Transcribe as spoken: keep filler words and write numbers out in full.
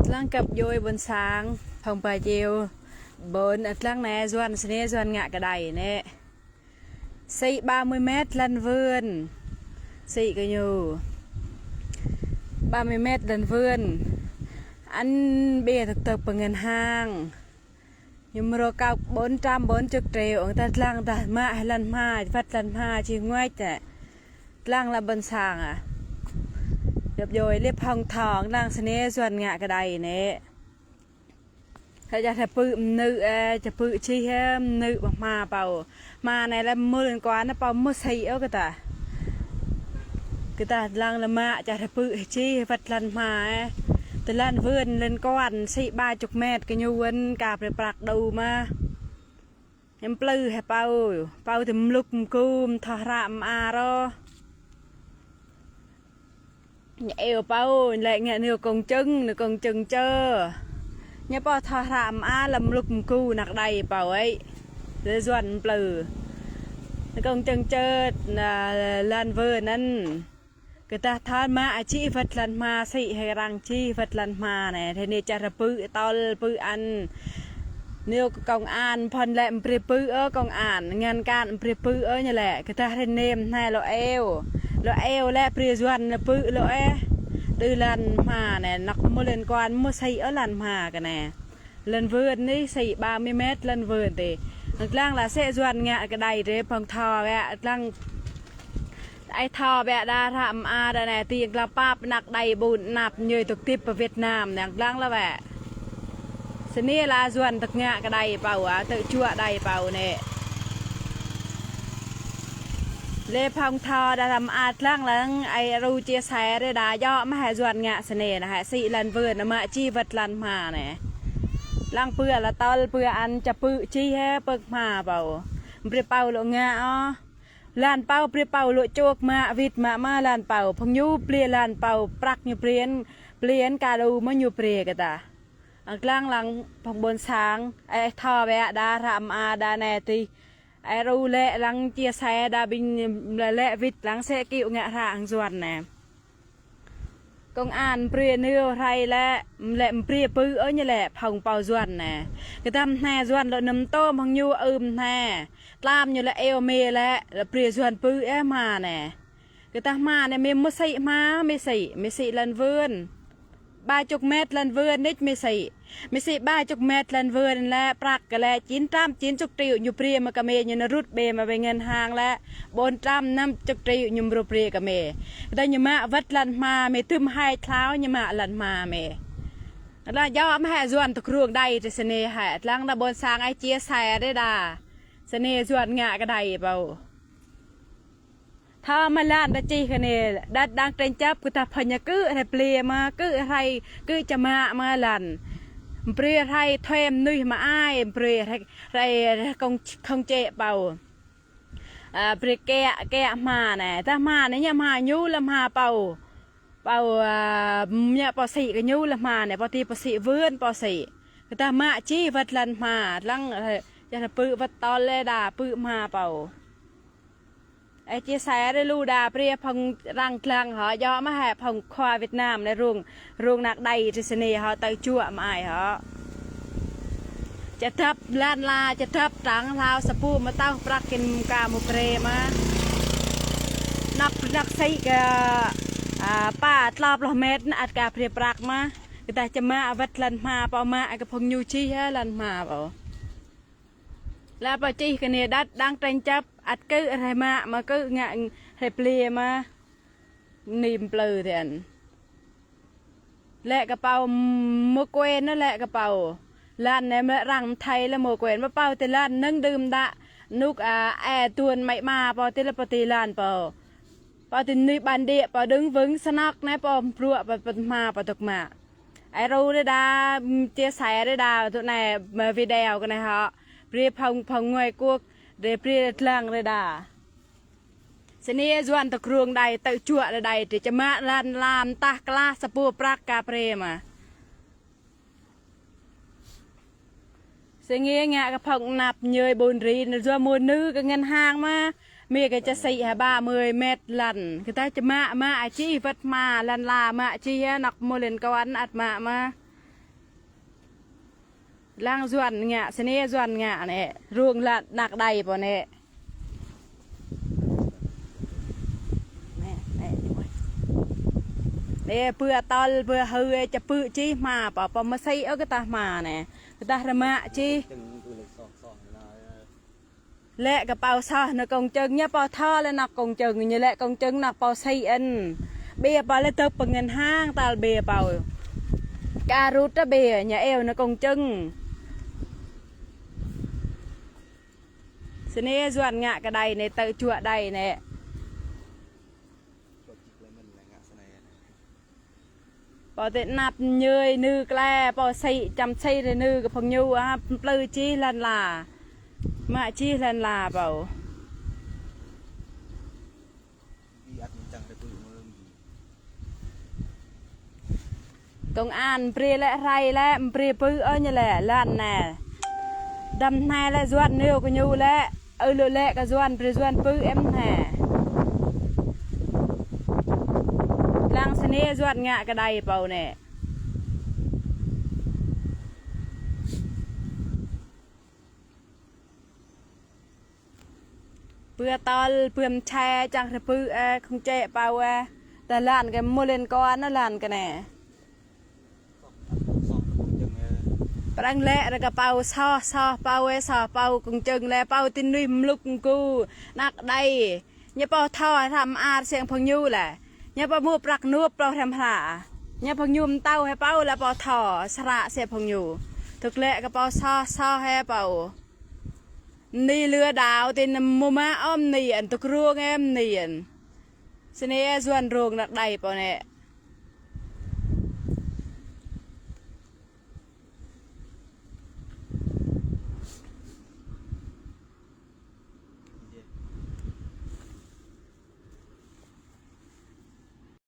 Lăng kơp djôi ƀôn sang, phŏng ba jeo. Ƀôn, ơ, lăng anai Yuan, sơnê Yuan ngă kơđai anai. Sĭ ba mươi mét lăn vườn. Sĭ kơ ñu. Ba mươi mét lăn vườn. Ăn bê thực thực pơ ngân hàng. Ñu mrô kơp bốn trăm bốn chục triệu, ong ta lăng ta mă hĭ lăn hma, wăt lăn hma či nguač ta. Lăng la ƀôn sang ah. Kơp djôi lĕ phŏng thŏng, lăng sơnê Yuan ngă kơđai anai. Kơ čah ta pư̆ mơnư̆, ơ, čah pư̆ čih, ơ, mơnư̆ ƀơi hma pô. Hma anai lĕ mơ̆ liên quan anai pô mơ̆ sĭ ôh kơ ta. Kơ ta lăng lĕ mă čah ta pư̆ čih wăt lăn hma, ơ. Tơ lăn vườn liên quan sĭ ba chục mét kơ ñu wơ̆n kơ brơi prăk đu mơ̆. Ñu plư hĭ pô, pô tơ mlŭk mgu, mthâo hră mơar ôh. Ñu iâu pô, lĕ ngă nư công chứng, nư công chứng čơ. Ñu pô thâo hră mơar lăm mlŭk mgu năk đai pô ơi. Lĕ Yuan plư. Nư công chứng čơ, nă, lăn vườn anŭn. Kơ ta thâo mă čih wăt lăn hma sĭ hĭ arăng čih wăt lăn hma anai. Ră anai čah ta pư̆ tơl pư̆ ăn. Nư công an phŏn lĕ mprê pư̆ ôh công an. Ngăn cản mprê pư̆ ôh ñu lĕ. Kơ ta ră anai mơ̆ anai lŏ iâu. Lŏ iâu lĕ brơi Yuan anai pư̆ lŏ ĕh. Đơ lăn hma anai năk mơ̆ liên quan mơ̆ sĭ ôh lăn hma kơ anai. Lăn vườn anai sĭ ba mươi mét lăn vườn tê. Lăng la sĕ Yuan ngă kơđai tê phŏng thŏng wĕ. Lăng ai thâo wĕ đa hră mơar đa anai tê lăng pap năk đai ƀun năp ñơi tŭk tip pơ Việt Nam anai lăng la wĕ. Sơnê la Yuan tŭk ngă kơđai pô ah, tŭk čuă đai pô anai. Lĕ phŏng thŏng đa hră mơar lăng lăng ai ru chia sẻ rê đa djơ̆ mơ̆ hĭ Yuan ngă sơnê anai hĭ sĭ lăn vườn anai mă čih wăt lăn hma anai. Lăng pư̆ la tơl pư̆ ăn čah pư̆ čih hĭ pơ̆k hma pô. Brơi pô lŏ ngă ôh. Lăn pô brơi pô lŏ čŏk mă wĭt mă mă lăn pô. Phŏng ñu brơi lăn pô prăk ñu brơi, brơi kơ đu mơ̆ ñu brơi kơ ta. Ong lăng lăng phŏng ƀôn sang, ơ, thâo wĕ đa hră mơar đa anai tê. Ai ru lĕ lăng chia sẻ đa ƀing lĕ wĭt lăng sĕ kiu ngă hră hăng Yuan anai. Công an brơi nư hrơi lĕ, lĕ brơi pư̆ ôh ñu lĕ phŏng pô Yuan anai. Kơ ta mơ̆ anai Yuan lŏ nŭm tôm hăng ñu ưm anai. Tlam ñu lĕ iâu mê lĕ, lĕ brơi Yuan pư̆ ĕh hma anai. Kơ ta hma anai mê mơ̆ sĭ hma, mê sĭ, mê sĭ lăn vườn. Ba chục mét lăn vườn anai mê sĭ. Mê sĭ ba chục mét lăn vườn lĕ prăk kơ lĕ chín trăm chín chục triệu ñu brơi mă kơ mê ñu nă rút bê mă ƀơi ngân hàng lĕ bốn trăm năm chục triệu ñu mrô brơi kơ mê. Kơ ta ñu mă wăt lăn hma mê tơm hai thlâo ñu mă lăn hma mê. Lăng djơ̆ mơ̆ hĭ Yuan tŭk rông đai tê sơnê hĭ. Lăng đa ƀôn sang ai chia sẻ rê đa. Sơnê Yuan ngă kơđai pô. Thâo mơ̆ lăn đa čih kơ anai, đất đang tranh chấp kơ ta phŏng ñu kơ hrơi plê mơ̆, kơ hrơi, kơ čơmă mơ̆ lăn. Brơi hrơi thuê mơnuih mơ̆ ai, brơi hrơi, hrơi công, công chế pô. À, brơi kĕ, kĕ hma anai, ta hma anai ñu hma ñu lĕ hma pô. Pô, à, ñu pô sĭ kơ ñu lĕ hma anai, pô tê pô sĭ vườn pô sĭ. Kơ ta mă čih wăt lăn hma, lăng, ơ, čah ta pư̆ wăt tơl lĕ đa pư̆ hma pô. Ơ, chia sẻ rê lu đa brơi phŏng răng lăng hŏ, djơ̆ mơ̆ hĭ phŏng khua Việt Nam anai rông, rông năk đai tê sơnê hŏ, tŭk čuă mơ̆ ai hŏ. Čơdăp lăn la, čơdăp trăng hlâo sa pô mơ̆ tơl prăk kơ mơka mơ̆ brơi mơ̆. Năk, năk sĭ kơ, à, pă tơlơi pluh mét anai ăt kơ brơi prăk mơ̆. Kơ ta čơmă wăt lăn hma pô mă kơ phŏng ñu čih hĭ lăn hma pô. Lă pô čih kơ anai đất đang tranh chấp ăt kơ hrơi mă mơ̆ kơ ngă hrơi plê mơ̆. Nĭm plư tê anai. Lĕ kơ pô mơ̆ quên anai lĕ kơ pô. Lăn anai mơ̆ lĕ răng mơthei lĕ mơ̆ quên. Mơ̆ pô tê lăn nâng đưm đă. Nuk, à, ê tuôn mĕ ma pô tê lĕ pô tê lăn pô. Pô tê nui bản địa pô đứng vững snăk anai pô bruă pô, pô hma pô tŭk mă. Ai ru rê đa, chia sẻ rê đa tŭ anai, video kơ anai hŏ. Brơi phŏng, phŏng ngoài quốc, rê brơi lăng rê đa. Sơnê Yuan tŭk rông đai, tŭk čuă đai, tê čơmă lăn la mơtah klah sa pô prăk kơ brơi mơ̆. Sơnê ngă kơ phŏng năp ñơi ƀun ri, nă yua mơ̆ nư kơ ngân hàng mơ̆, mê kơ čah sĭ hĭ ba mươi mét lăn. Kơ ta čơmă mă čih wăt hma lăn la mă čih hĭ năk mơ̆ liên quan ăt mă mơ̆. Lăng Yuan ngă, sơnê Yuan ngă anai, rông lăng anăk đai pô anai. Anai, anai, anai. Anai, pơ tơl, pơ hơ̆, čơpư̆ čih hma, pô, pô mơsĭ ôh kơ tah hma anai. Kơ tah rơmă čih. Lĕ kơ pô soh nao kông čưng, ñu pô thâo lĕ nao kông čưng, ñu lĕ kông čưng nao pô sĭ ăn. Ƀiă pô lĕ tơp pơ ngân hàng tơl ƀiă pô. Kar rút ta ƀiă, ñu iâu nao kông čưng. Sơnê Yuan ngă kơ đai anai, tơl čuă đai anai. Pô tơ anăp ñu nư klĕ, pô sĭ, čăm sĭ rơnư kơ phung ñu, ah, plư čih lăn la. Mă čih lăn la pô. Công an brơi lĕ rai lĕ, brơi pơ̆ ôh ñu lĕ, lăn anai. Đăm anai lĕ Yuan nao kơ ñu lĕ. Ơ lŏ lĕ kơ Yuan, brơi Yuan pơ̆ em hă. Lăng sơnê Yuan ngă kơ đai pô anai. Pơ tơl, pơ mơčhai, čang rơpư̆, ơ, kông čĕ pô, ơ. Tơ lăn kơ mơlin kơ anai lăn kơ anai. Prăng lĕ ră kơ pô soh, soh pô, ơ, soh pô kông čưng lĕ pô tĭn nuih mlŭk ngku, anăk đai. Ñu pô thâo hrăm ar siăng phung ñu lĕ. Ñu pô mŭt prăk nuăp pô hrăm hră. Ñu phung ñu mtâo hĕ pô lĕ pô thâo, sră siăng phung ñu. Tŭk lĕ kơ pô soh, soh hĕ pô. Anai lừa đảo tĭn mơ̆ mă ôh anai ăn, tŭk rông em anai ăn. Sơnê Yuan rông anăk đai pô anai.